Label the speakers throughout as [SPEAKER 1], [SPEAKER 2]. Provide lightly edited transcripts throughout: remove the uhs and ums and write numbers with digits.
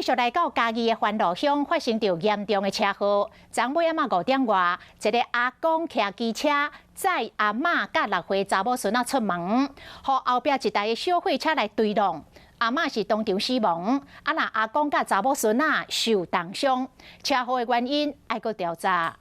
[SPEAKER 1] 續來到嘉義的番路鄉，發生著嚴重的車禍。昨尾暗仔5點外，一个阿公騎機車載阿嬤佮6歲查某孫仔出門，予後壁一台的小貨車來追撞，阿嬤是當場死亡，啊若阿公佮查某孫仔受重傷。車禍的原因愛閣調查。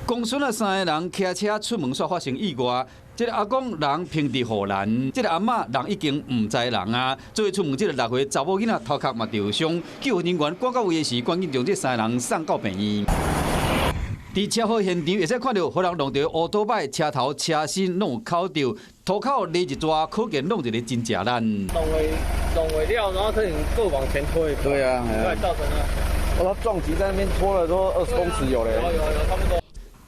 [SPEAKER 2] 公孫仔三个人騎車出門，煞發生意外。這个阿公人停佇護欄，這个阿嬤人已經毋知人啊。做伙出門這个6歲查某囡仔頭殼嘛著傷，救護人員趕到位的時，趕緊將這三个人送到病院。佇車禍現場，會使看著予人撞著烏托擺車頭、車身攏有哭著，塗口犁一逝，可見弄一个真食力。
[SPEAKER 3] 撞尾撞尾掉，然後車夠往前推。
[SPEAKER 4] 對啊，
[SPEAKER 3] 對，造成了。
[SPEAKER 4] 哦，他撞擊在那邊拖了都20公尺有咧。
[SPEAKER 3] 有有有，差不多。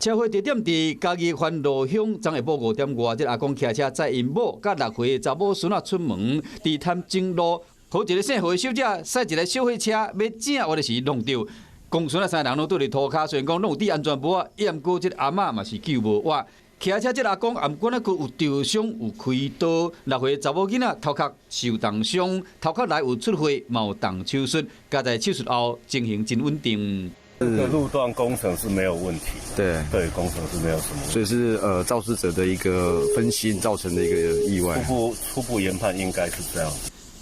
[SPEAKER 2] 車禍地點佇嘉義番路鄉，昨下晡5點外，這个阿公騎車載𪜶某佮6歲查某孫仔出門，佇潭前路，予一个姓何的小姐駛一个小貨車欲正彎的時撞著，公孫仔三个人攏倒佇塗跤，雖然講攏有戴安全帽，毋過這个阿嬤嘛是救無活。騎車這个阿公，毋管猶閣有著傷有開刀，6歲查某囡仔頭殼受重傷，頭殼內有出血，嘛有動手術，佳哉手術後情形真穩定。
[SPEAKER 5] 這個路段工程是沒有問題，對，工程是沒有什麼，
[SPEAKER 6] 所以是肇事者的一個分心造成的一個意外。
[SPEAKER 5] 初步研判應該是這樣。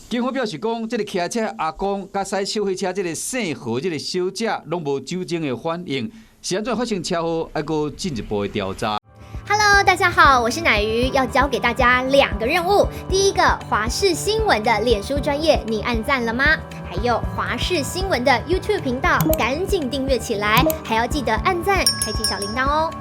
[SPEAKER 2] 警方表示講，這个騎車阿公佮駛小貨車這个姓何這个小姐攏無酒精的反應，是按怎發生車禍，還閣進一步的調查。
[SPEAKER 7] Hello，大家好，我是乃瑜，要交給大家兩個任務。第一個，華視新聞的臉書專頁，你按讚了嗎？還有華視新聞的 YouTube 頻道，趕緊訂閱起來，還要記得按讚，開啟小鈴鐺哦。